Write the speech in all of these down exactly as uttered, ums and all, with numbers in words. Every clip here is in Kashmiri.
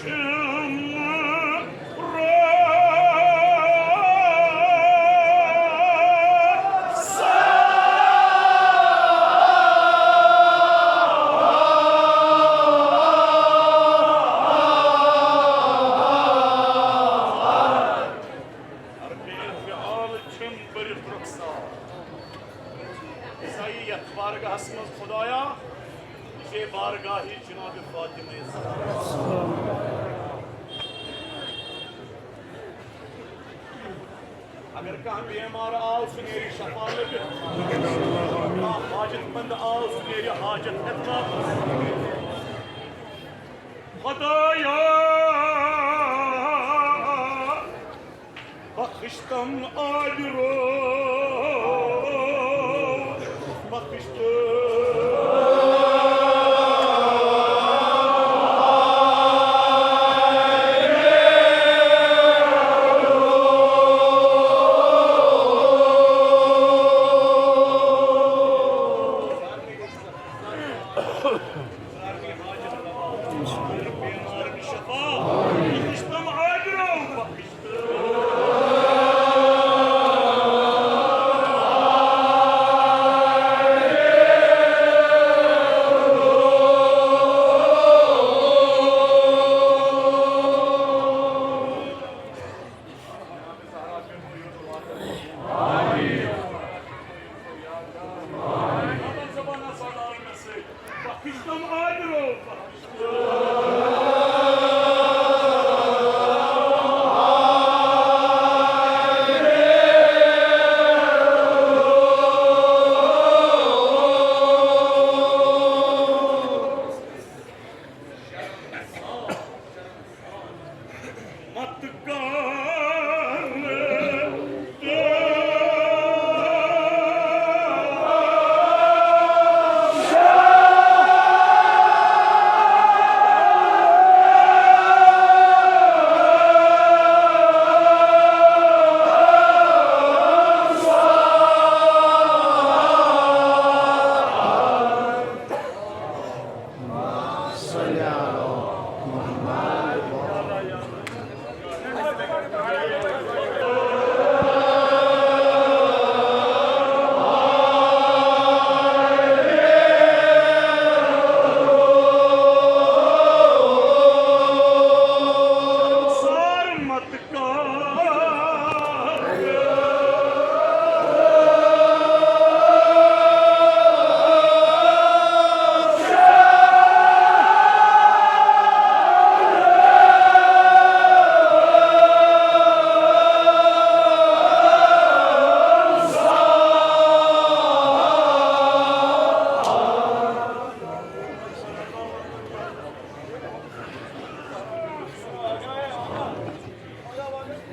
عربی فعال چھم بٔرِتھ رۄخصار۔ عیسائی یتھ بارگاہس منٛز خدایا، یہِ چھے بارگاہی جناب فاطمہ زہرا۔ اگر کانٛہہ بیمار آو، سُہ نیرِ شفا لٔبِتھ۔ کانٛہہ حاجت مند آو، سُہ نیرِ حاجت ہٮ۪تھ واپس۔ خدایا، بخش تم آج رو، بخش تم۔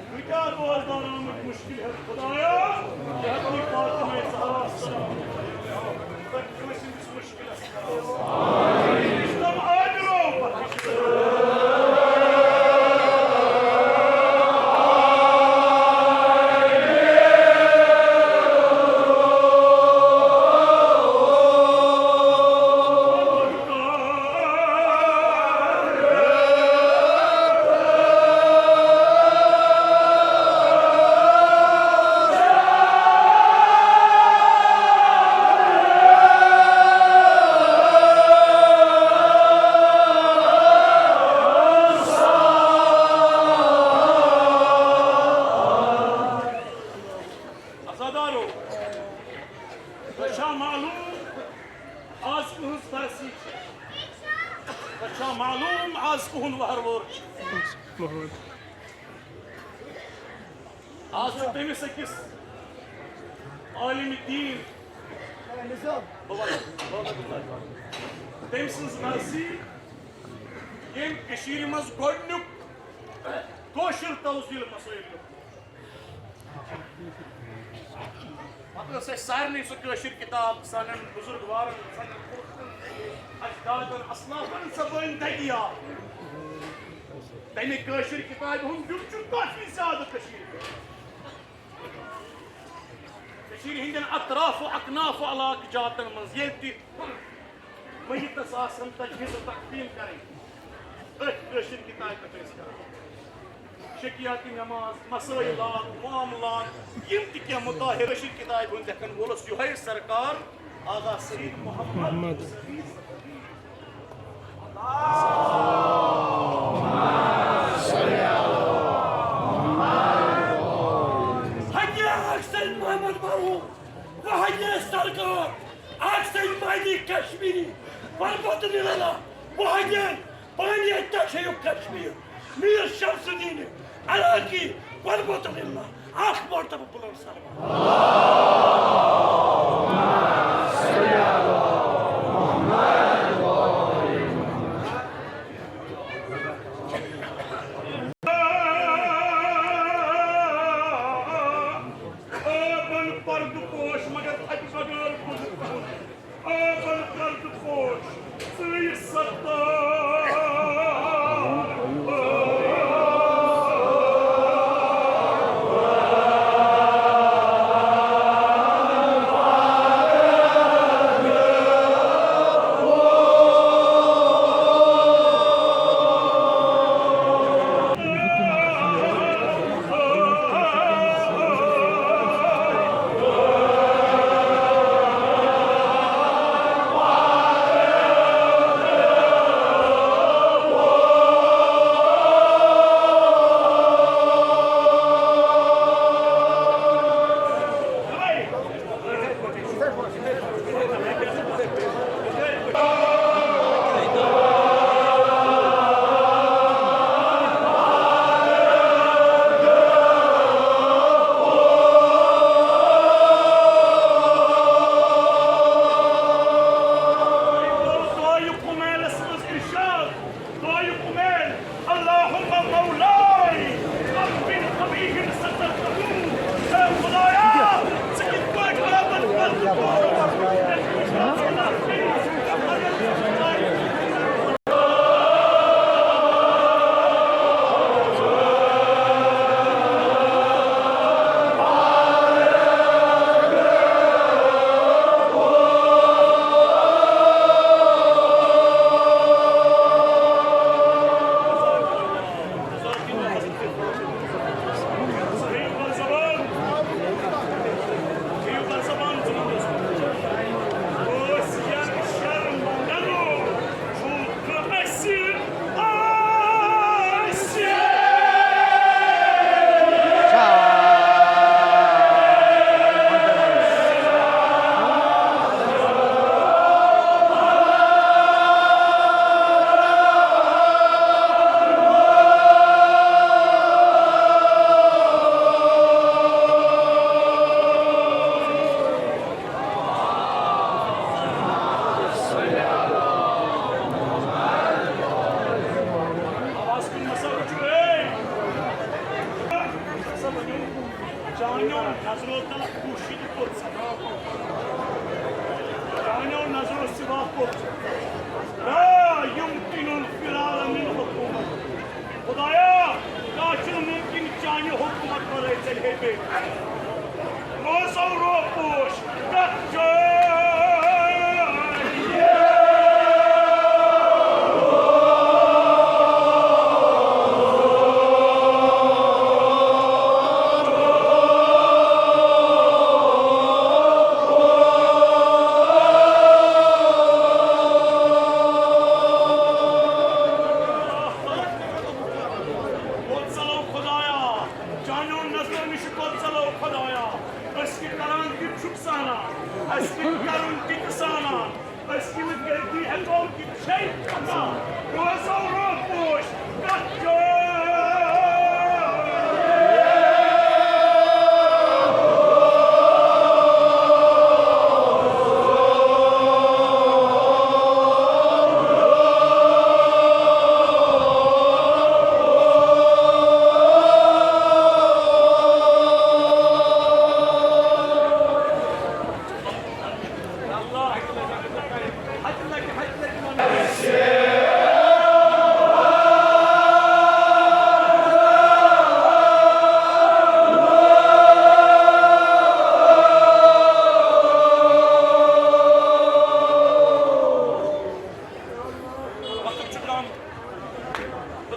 بہٕ کیٛاہ روزدار آمُت مُشکِل ہٮ۪تھ خۄدایا، یہِ ہٮ۪تھ نہٕ فاطمہ زہرا سلام۔ تۄہہِ کٲنٛسہِ ہٕنٛدِس مُشکِلس منٛز۔ تِم آدِلو پتہٕ۔ عزادارو، تۄہہِ چھا معلوم آز کُہٕنٛز برسی چھِ؟ تۄہہِ چھا معلوم آز کُہُنٛد وہروور چھُ؟ آز چھُ تٔمِس أکِس عالمِ دیٖن، بہٕ وَنہٕ، بہٕ وَنہٕ، تٔمۍ سٕنٛز برسی، ییٚمۍ کٔشیٖرِ منٛز گۄڈٕنیُک کٲشُر توزیٖل مسٲیِل لیوٚکھمُت۔ پتہٕ ٲس اَسہِ سارنٕے سۄ کٲشِر کِتاب، سانٮ۪ن بُزرگوارَن، سانٮ۪ن پُرکھن، اجدادَن، اصلافَن سۄ بٔنۍ دگیا۔ تَمہِ کٲشِر کِتابہِ ہُنٛد دیُن چھُ کٲفی زیادٕ کٔشیٖرِ پٮ۪ٹھ۔ کٔشیٖرِ ہٕنٛدٮ۪ن اطراف و اکناف و علاقہٕ جاتَن منٛز ییٚلہِ تہِ میتس آسن تجہیز و تکفین کرٕنۍ، أتھۍ کٲشرِ کٲشِر کِتابہِ پٮ۪ٹھ ٲسۍ کران۔ شکیاتی نماز، مسائلات، معاملات، یِم تہِ کینٛہہ مُطالعہٕ کٲشِر کِتابہِ ہُنٛد لیکھن وول اوس یِہوٚے سرکار آغا سید محمد محمد۔ حقیقت سید محمد مرحوم، وحی سرکار، اکھ سید مہدی کشمیری، فربت نیلالہ، وحی پانی تشیع کشمیر، میر شمس الدین عراقی، فربت نیلالہ، اکھ مرتبہ بلند سلام۔ آبن پردٕ پوش، مگر اَتہِ بغٲر پردٕ پوش۔ آبن پردٕ پوش، ژٕے ستار۔ دعایہِ کمیلس منٛز ارشاد، دعایہِ کمیل، اللہم مولای، رب قوی سترتہو، اے خدایا، ژٕ کِتھ پٲٹھۍ آبن پردٕ کوٚر؟ آواز کُن مَسا وٕچھِو، ہے! ہسا ؤنِو، چانیو نظرو تل خوشی تہٕ کوٚت سا؟ چانیو نظرو سوا کوٚت سا؟ لا یمکن الفرار من حکومت۔ خدایا، کانٛہہ چھُنہٕ مُمکِن چانہِ حکومت ورٲے ژےٚ ہے بیٚیہِ۔ روزو روپوش، کتھ جایہِ؟ کوٚت ژَلو خدایا، چانیو نظرو نِش کوٚت ژَلو خدایا۔ أسۍ کِتھ کران تہِ چھُکھ سانان، اَسہِ کِتھ کرُن تہِ تہِ سانان۔ أسۍ کِتھ کٔرۍ تہِ ہٮ۪کو تہِ چھے پتہ۔ روزو روپوش، کتھ جایہِ؟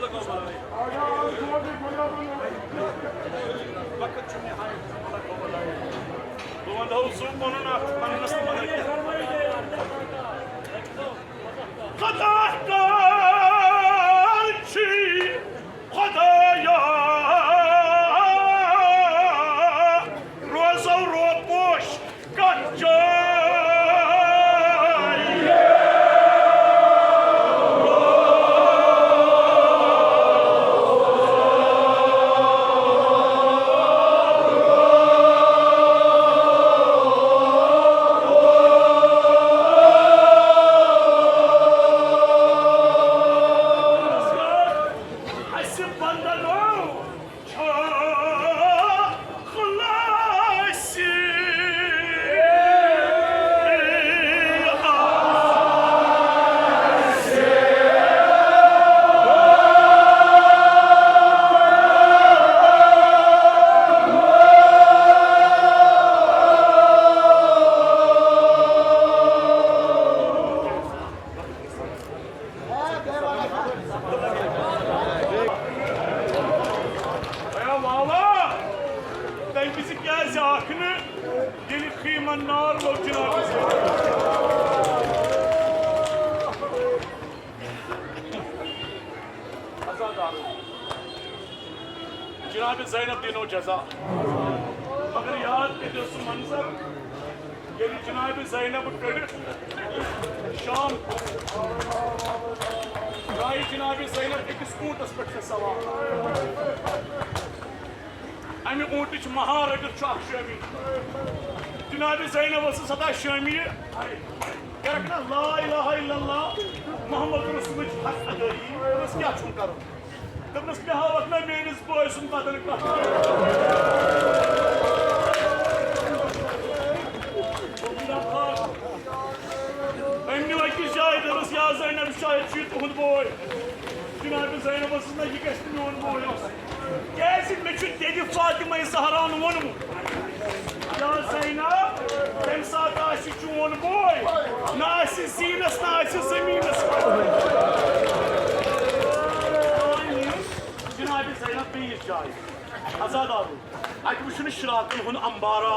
وقت چھُ نہایت۔ بہٕ وَنہو سُہ پَنُن اَکھ پَنُن نسل مگر کیٛاہ۔ خۄدا کار چھُے، خۄدایا، روزو روپوش کتھ جایہِ۔ اسہِ بندنو چھا خلاصی۔ اے واوا، تمہِ وِزِ کیٛازِ آکھ نہٕ، ییٚلہِ خیمن نار لوٚگ جناب؟ عزادار۔ جناب زینب دینو جزا۔ مگر یاد کٔرِو سُہ منظر، ییٚلہِ جناب زینب کٔڑِتھ شام درٛایہِ جناب زینب أکِس اوٗنٹس پٮ۪ٹھ چھےٚ سوار۔ امہِ اوٗنٹٕچ مہار رٔٹِتھ چھُ اکھ شٲمی۔ جناب زینب ٲسٕس سدا شٲمی کرکھ نا لا الہ الا اللہ محمد رسولٕچ حق ادٲیی، أمِس کیٛاہ چھُم کرُن؟ دوٚپنَس، مےٚ ہاوَکھ نہ میٲنِس بٲے سُنٛد بدن کانٛہہ۔ أمۍ نیوٗ أکِس جایہِ، دوٚپنَس، یا زینب، شاید چھُ یہِ تُہُنٛد بوے۔ جناب زینب ٲسٕس نہ، یہِ گژھِ نہٕ میون بوے آسُن۔ کیٛازِ مےٚ چھُ دٮ۪دِ فاطمہ زہران ووٚنمُت، یا زینب، تَمہِ ساتہٕ آسہِ چون بوے، نہ آسہِ زیٖنَس، نہ آسہِ زٔمیٖنَس۔ جناب زینب بیٚیِس جایہِ۔ عزادارو، اَتہِ وٕچھُن شراکن ہُنٛد انبارا۔